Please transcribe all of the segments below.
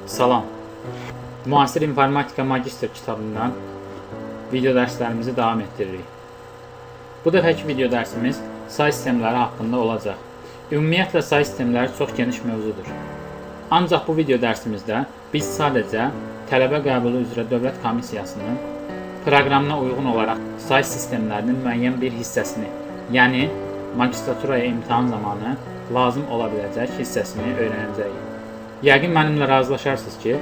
Salam. Müasir informatika magistr kitabından video dərslərimizi davam etdiririk. Bu dəfəki video dərsimiz say sistemləri haqqında olacaq. Ümumiyyətlə say sistemləri çox geniş mövzudur. Ancaq bu video dərsimizdə biz sadəcə tələbə qəbulu üzrə Dövlət Komissiyasının proqramına uyğun olaraq say sistemlərinin müəyyən bir hissəsini, yəni magistraturaya imtahan zamanı lazım ola biləcək hissəsini öyrənəcəyik. Yəqin mənimlə razılaşarsınız ki,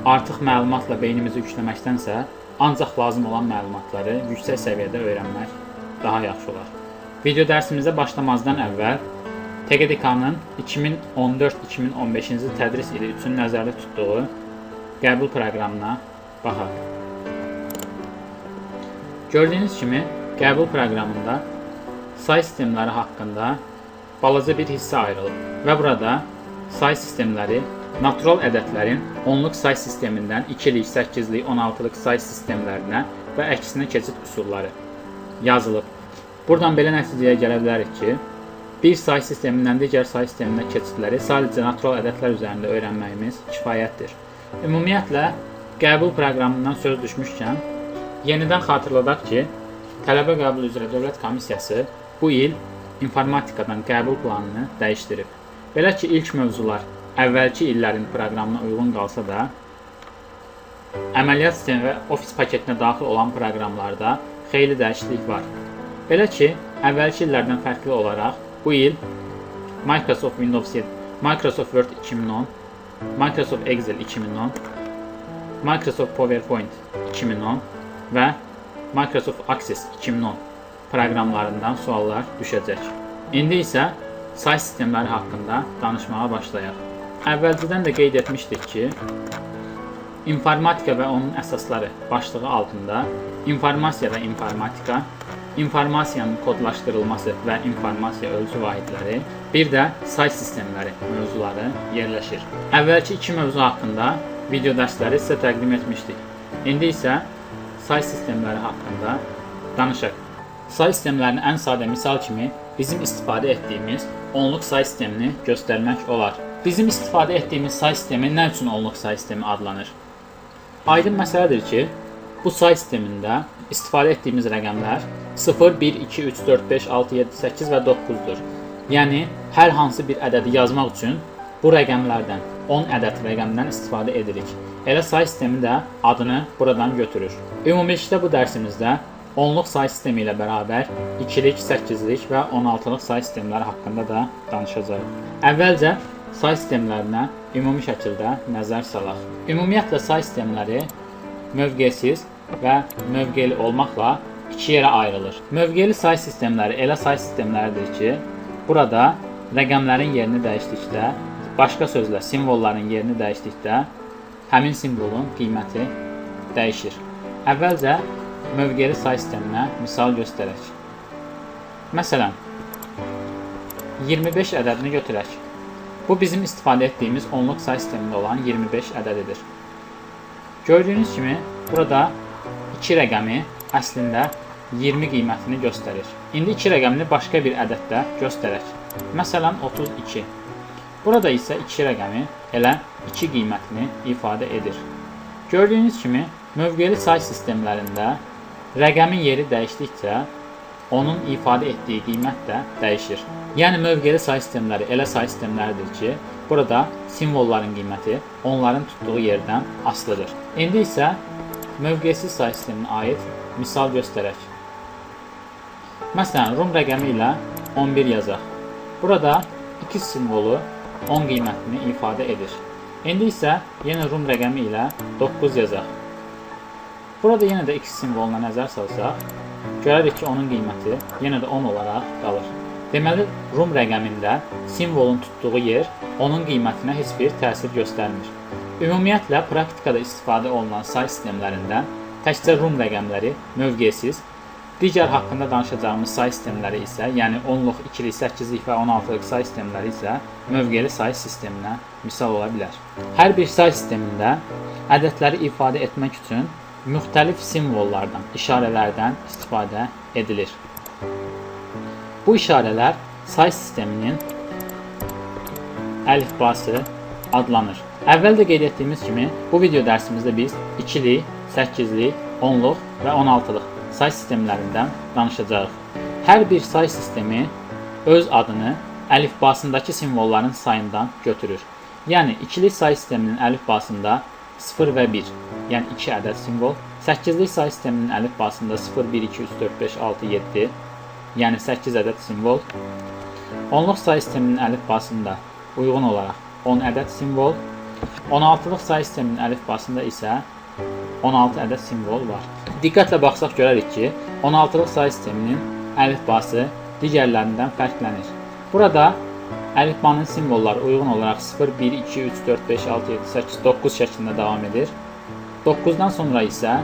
artıq məlumatla beynimizi yükləməkdənsə, ancaq lazım olan məlumatları yüksək səviyyədə öyrənmək daha yaxşı olar. Video dərsimizə başlamazdan əvvəl TQDK-nın 2014-2015-ci tədris ili üçün nəzərdə tutduğu qəbul proqramına baxaq. Gördüyünüz kimi qəbul proqramında say sistemləri haqqında balaca bir hissə ayrılıb və burada say sistemləri natural ədədlərin onluq say sistemindən 2-lik, 8-lik, 16-lıq say sistemlərinə və əksinə keçid üsulları yazılıb. Buradan belə nəticəyə gələ bilərik ki, bir say sistemindən digər say sisteminə keçidləri sadəcə natural ədədlər üzərində öyrənməyimiz kifayətdir. Ümumiyyətlə, qəbul proqramından söz düşmüşkən, yenidən xatırladaq ki, Tələbə qəbulu üzrə Dövlət Komissiyası bu il informatikadan qəbul planını dəyişdirib. Belə ki, ilk mövzular əvvəlki illərin proqramına uyğun qalsa da, əməliyyat sistemi və Office paketinə daxil olan proqramlarda xeyli dəyişiklik var. Belə ki, əvvəlki illərdən fərqli olaraq bu il Microsoft Windows 7, Microsoft Word 2010, Microsoft Excel 2010, Microsoft PowerPoint 2010 və Microsoft Access 2010 proqramlarından suallar düşəcək. İndi isə say sistemləri haqqında danışmağa başlayaq. Əvvəlcədən də qeyd etmişdik ki, informatika və onun əsasları başlığı altında informasiya və informatika, informasiyanın kodlaşdırılması və informasiya ölçü vahidləri, bir də say sistemləri mövzuları yerləşir. Əvvəlki iki mövzu haqqında video dərsləri sizə təqdim etmişdik. İndi isə say sistemləri haqqında danışaq. Say sistemlərinin ən sadə misal kimi bizim istifadə etdiyimiz onluq say sistemini göstərmək olar. Bizim istifadə etdiyimiz say sistemi nə üçün onluq say sistemi adlanır? Aydın məsələdir ki, bu say sistemində istifadə etdiyimiz rəqəmlər 0, 1, 2, 3, 4, 5, 6, 7, 8 və 9-dur. Yəni hər hansı bir ədədi yazmaq üçün bu rəqəmlərdən 10 ədəd rəqəmdən istifadə edirik. Elə say sistemi də adını buradan götürür. Ümumilikdə bu dərsimizdə onluq say sistemi ilə bərabər 2-lik, 8-lik və 16-lıq say sistemləri haqqında da danışacağıq. Əvvəlcə say sistemlərinə ümumi şəkildə nəzər salaq. Ümumiyyətlə say sistemləri mövqesiz və mövqeli olmaqla iki yerə ayrılır. Mövqeli say sistemləri elə say sistemləridir ki, burada rəqəmlərin yerini dəyişdikdə, başqa sözlə simvolların yerini dəyişdikdə həmin simvolun qiyməti dəyişir. Əvvəlcə mövqeli say sisteminə misal göstərək. Məsələn, 25 ədədini götürək. Bu bizim istifadə etdiyimiz onluq say sistemində olan 25 ədədidir. Gördüyünüz kimi burada 2 rəqəmi əslində 20 qiymətini göstərir. İndi 2 rəqəmini başqa bir ədəddə göstərək. Məsələn 32. Burada isə 2 rəqəmi elə 2 qiymətini ifadə edir. Gördüyünüz kimi mövqeli say sistemlərində rəqəmin yeri dəyişdikcə onun ifadə etdiyi qiymət də dəyişir. Yəni mövqeli say sistemləri elə say sistemləridir ki, burada simvolların qiyməti onların tutduğu yerdən asılıdır. İndi isə mövqesiz say sisteminə aid misal göstərək. Məsələn, Rum rəqəmi ilə 11 yazaq. Burada 2 simvolu 10 qiymətini ifadə edir. İndi isə yenə Rum rəqəmi ilə 9 yazaq. Burada yenə də x simvoluna nəzər salsaq, görərik ki, onun qiyməti yenə də 10 olaraq qalır. Deməli, Rum rəqəmində simvolun tutduğu yer onun qiymətinə heç bir təsir göstərmir. Ümumiyyətlə, praktikada istifadə olunan say sistemlərində təkcə Rum rəqəmləri mövqesiz, digər haqqında danışacağımız say sistemləri isə, yəni 10-luq, 2-lik, 8-lik və 16-lıq say sistemləri isə mövqeli say sisteminə misal ola bilər. Hər bir say sistemində ədədləri ifadə etmək üçün müxtəlif simvollardan, işarələrdən istifadə edilir. Bu işarələr say sisteminin əlifbası adlanır. Əvvəl də qeyd etdiyimiz kimi, bu video dərsimizdə biz ikilik, səkkizlik, onluq və 16-lıq say sistemlərindən danışacağıq. Hər bir say sistemi öz adını əlifbasındakı simvolların sayından götürür. Yəni ikilik say sisteminin əlifbasında 0 və 1, yəni 2 ədəd simvol, səkkizlik say sisteminin əlifbasında 0, 1, 2, 3, 4, 5, 6, 7, yəni 8 ədəd simvol, onluq say sisteminin əlifbasında uyğun olaraq 10 ədəd simvol, 16-lıq say sisteminin əlifbasında isə 16 ədəd simvol var. Diqqətlə baxsaq görərik ki, 16-lıq say sisteminin əlifbası digərlərindən fərqlənir. Burada əlifbanın simvolları uyğun olaraq 0, 1, 2, 3, 4, 5, 6, 7, 8, 9 şəklində davam edir. 9-dan sonra isə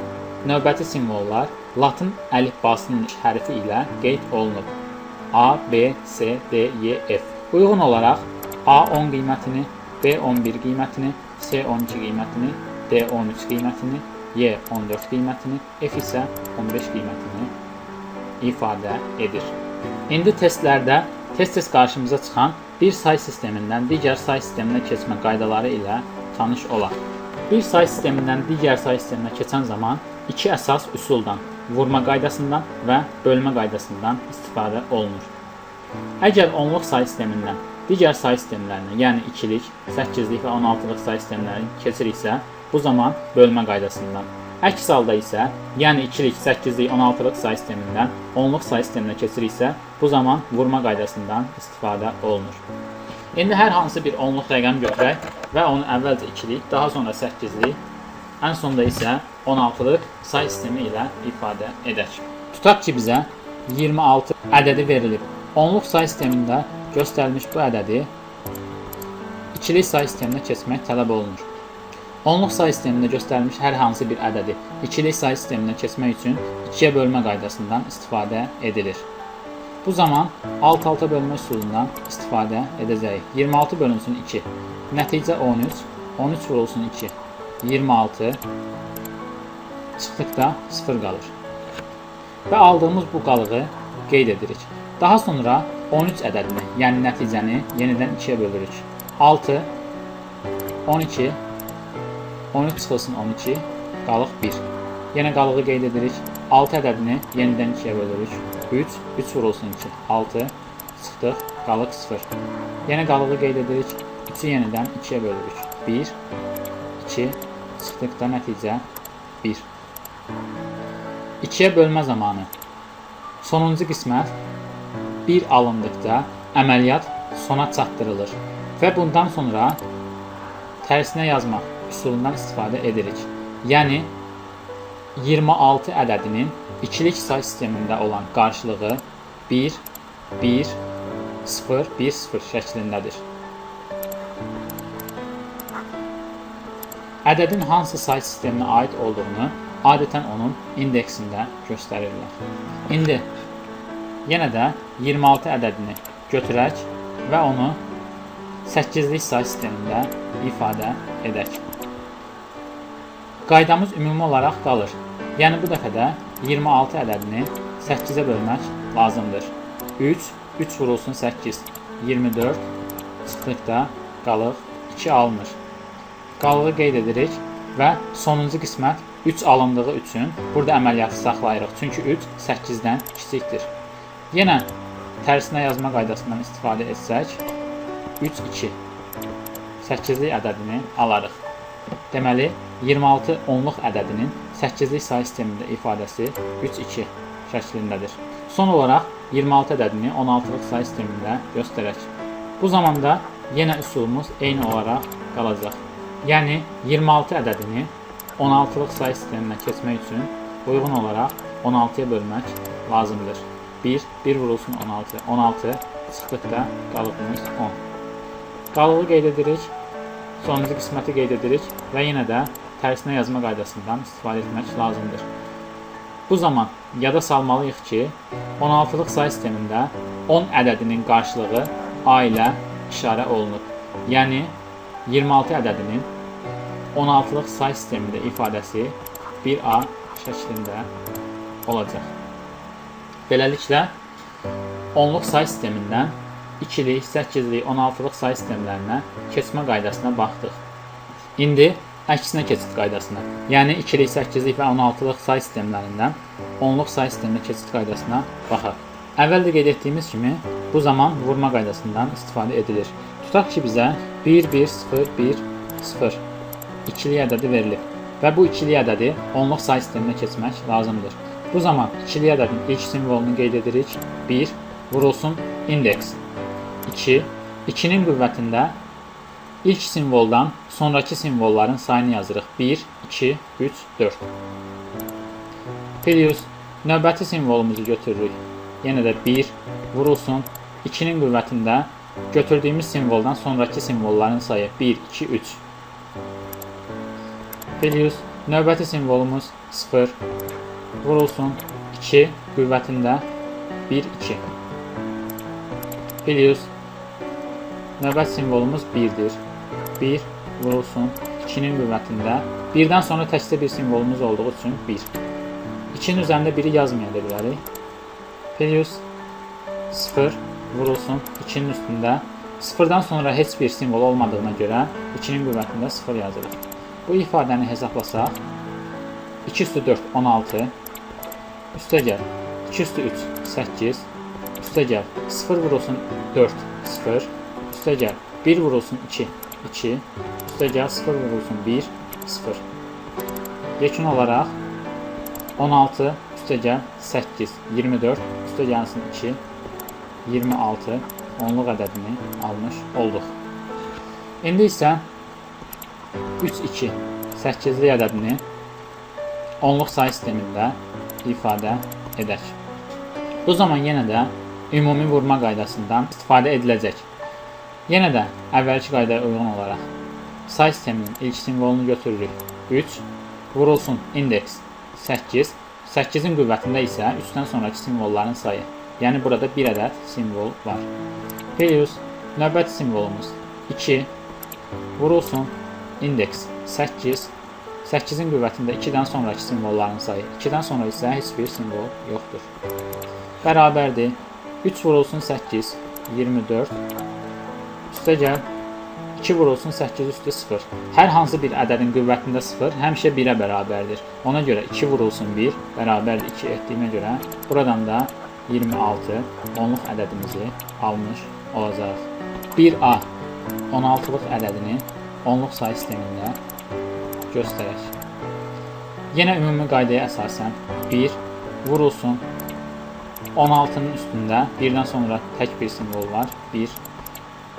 növbəti simvollar Latın əlifbasının hərfi ilə qeyd olunub. A, B, C, D, E, F. Uyğun olaraq A 10 qiymətini, B 11 qiymətini, C 12 qiymətini, D 13 qiymətini, Y 14 qiymətini, F isə 15 qiymətini ifadə edir. İndi testlərdə tez-tez qarşımıza çıxan bir say sistemindən digər say sisteminə keçmə qaydaları ilə tanış olaq. Bir say sistemindən digər say sisteminə keçən zaman iki əsas üsuldan, vurma qaydasından və bölmə qaydasından istifadə olunur. Əgər onluq say sistemindən digər say sistemlərinə, yəni ikilik, səkkizlik və 16-lıq say sistemlərini keçiriksə, bu zaman bölmə qaydasından. Əks halda isə, yəni ikilik, səkkizlik, 16-lıq say sistemindən onluq say sisteminə keçiriksə, bu zaman vurma qaydasından istifadə olunur. İndi hər hansı bir onluq rəqəm götürək və onu əvvəlcə ikilik, daha sonra səkkizlik, ən sonda isə 16-lıq say sistemi ilə ifadə edək. Tutaq ki, bizə 26 ədədi verilib. Onluq say sistemində göstərilmiş bu ədədi ikilik say sisteminə keçmək tələb olunur. Onluq say sistemində göstərilmiş hər hansı bir ədədi ikilik say sisteminə keçmək üçün 2-yə bölmə qaydasından istifadə edilir. Bu zaman alt-alta bölmə üsulundan istifadə edəcəyik. 26 bölünsün 2. Nəticə 13. 13 vurulsun 2. 26. Çıxdıqda 0 qalır. Və aldığımız bu qalığı qeyd edirik. Daha sonra 13 ədədini, yəni nəticəni yenidən 2-yə bölürük. 6, 12, 13 çıxılsın 12, qalıq 1. Yenə qalığı qeyd edirik. 6 ədədini yenidən 2-yə bölürük. 3, 3 vurulsun 2, 6, çıxdıq, qalıq 0. Yenə qalığı qeyd edirik. 3-ü yenidən 2-yə bölürük. 1, 2, çıxdıqda nəticə 1. 2-yə bölmə zamanı sonuncu qismət 1 alındıqda əməliyyat sona çatdırılır və bundan sonra tərsinə yazmaq üsulundan istifadə edirik. Yəni 26 ədədinin ikilik say sistemində olan qarşılığı 1, 1, 0, 1, 0 şəklindədir. Ədədin hansı say sisteminə aid olduğunu adətən onun indeksində göstərirlər. İndi yenə də 26 ədədini götürək və onu 8-lik say sistemində ifadə edək. Qaydamız ümumi olaraq qalır. Yəni bu dəfə də 26 ədədini 8-ə bölmək lazımdır. 3, 3 vurulsun 8, 24, çıxdıqda qalıq 2 alınır. Qalığı qeyd edirik və sonuncu qismət 3 alındığı üçün burada əməliyyatı saxlayırıq. Çünki 3 8-dən kiçikdir. Yenə tərsinə yazma qaydasından istifadə etsək, 3, 2, 8-lik ədədini alarıq. Deməli, 26 onluq ədədinin 8-lik say sistemində ifadəsi 3, 2 şəklindədir. Son olaraq 26 ədədini 16-lıq say sistemində göstərək. Bu zamanda yenə üsulumuz eyni olaraq qalacaq. Yəni 26 ədədini 16-lıq say sisteminə keçmək üçün uyğun olaraq 16-ya bölmək lazımdır. 1, 1 vurulsun 16, 16, çıxdıqda qalığımız 10. Qalığı qeyd edirik, sonuncu qisməti qeyd edirik və yenə də tərsinə yazma qaydasından istifadə etmək lazımdır. Bu zaman yada salmalıyıq ki, 16-lıq say sistemində 10 ədədinin qarşılığı A ilə işarə olunub. Yəni 26 ədədinin 16-lıq say sistemində ifadəsi 1A şəklində olacaq. Beləliklə, onluq say sistemindən 2-lik, 8-lik, 16-lıq say sistemlərinə keçmə qaydasına baxdıq. İndi əksinə keçid qaydasına, yəni 2-lik, 8-lik və 16-lıq say sistemlərindən onluq say sisteminə keçid qaydasına baxaq. Əvvəl də qeyd etdiyimiz kimi, bu zaman vurma qaydasından istifadə edilir. Tutaq ki, bizə 1, 1, 0, 1, 0 ikili ədədi verilib və bu ikili ədədi onluq say sisteminə keçmək lazımdır. Bu zaman ikili ədədin ilk simvolunu qeyd edirik. 1 vurulsun indeks 2, 2-nin qüvvətində ilk simvoldan sonrakı simvolların sayını yazırıq. 1, 2, 3, 4. Plus növbəti simvolumuzu götürürük. Yenə də 1 vurulsun 2-nin qüvvətində götürdüyümüz simvoldan sonrakı simvolların sayı 1, 2, 3. Plus növbəti simvolumuz 0 vurulsun 2 qüvvətində 1, 2. Plus növbəti simvolumuz 1-dir. 1 vurulsun 2-nin qüvvətində 1-dən sonra təkcə bir simvolumuz olduğu üçün 1. 2-nin üzərində 1-i yazmaya da bilərik. Plus 0 vurulsun 2-nin üstündə 0-dan sonra heç bir simvol olmadığına görə 2-nin qüvvətində 0 yazırıq. Bu ifadəni hesablasaq 2 üstü 4 16 üstə gəl 2 üstü 3 8 üstə gəl 0 vurulsun 4 0 üstə gəl 1 vurulsun 2 2 üstə gəl 0 vurulsun 1 0. Yekun olaraq 16 üstə gəl 8 24 üstə gəlsin 2 26 onluq ədədini almış olduq. İndi isə 3 2 8-lik ədədini onluq say sistemində ifadə edək. Bu zaman yenə də ümumi vurma qaydasından istifadə ediləcək. Yenə də əvvəlki qaydaya uyğun olaraq say sisteminin ilk simvolunu götürürük. 3 vurulsun indeks 8. 8-in qüvvətində isə 3-dən sonrakı simvolların sayı. Yəni burada bir ədəd simvol var. Plus növbəti simvolumuz 2 vurulsun indeks 8. 8-in qüvvətində 2-dən sonrakı simvolların sayı. 2-dən sonra isə heç bir simvol yoxdur. Bərabərdir. 3 vurulsun 8, 24. Üstə gəl 2 vurulsun 8 üstü 0. Hər hansı bir ədədin qüvvətində 0 həmişə 1-ə bərabərdir. Ona görə 2 vurulsun 1 bərabərdir 2 etdiyinə görə buradan da 26 onluq ədədimizi almış olacağıq. 1A 16-lıq ədədini onluq say sistemində göstərək. Yenə ümumi qaydaya əsasən 1 vurulsun 16-nın üstündə 1-dən sonra tək bir simvol var. 1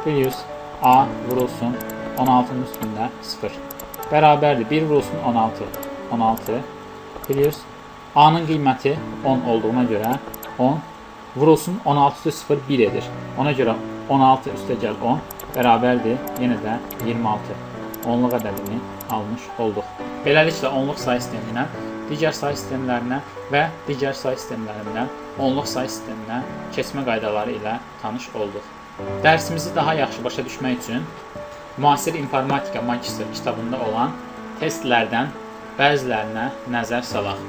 plus A vurulsun 16-nın üstündə 0. Bərabərdir. 1 vurulsun 16. 16 plus A-nın qiyməti 10 olduğuna görə 10 vurulsun 16 üstü 0 1 edir. Ona görə 16 üstə gəl 10 bərabərdir. Yenə də 26 onluq ədədini almış olduq. Beləliklə onluq say sistemindən digər say sistemlərinə və digər say sistemlərindən onluq say sisteminə keçmə qaydaları ilə tanış olduq. Dərsimizi daha yaxşı başa düşmək üçün Müasir İnformatika Magistr kitabında olan testlərdən bəzilərinə nəzər salaq.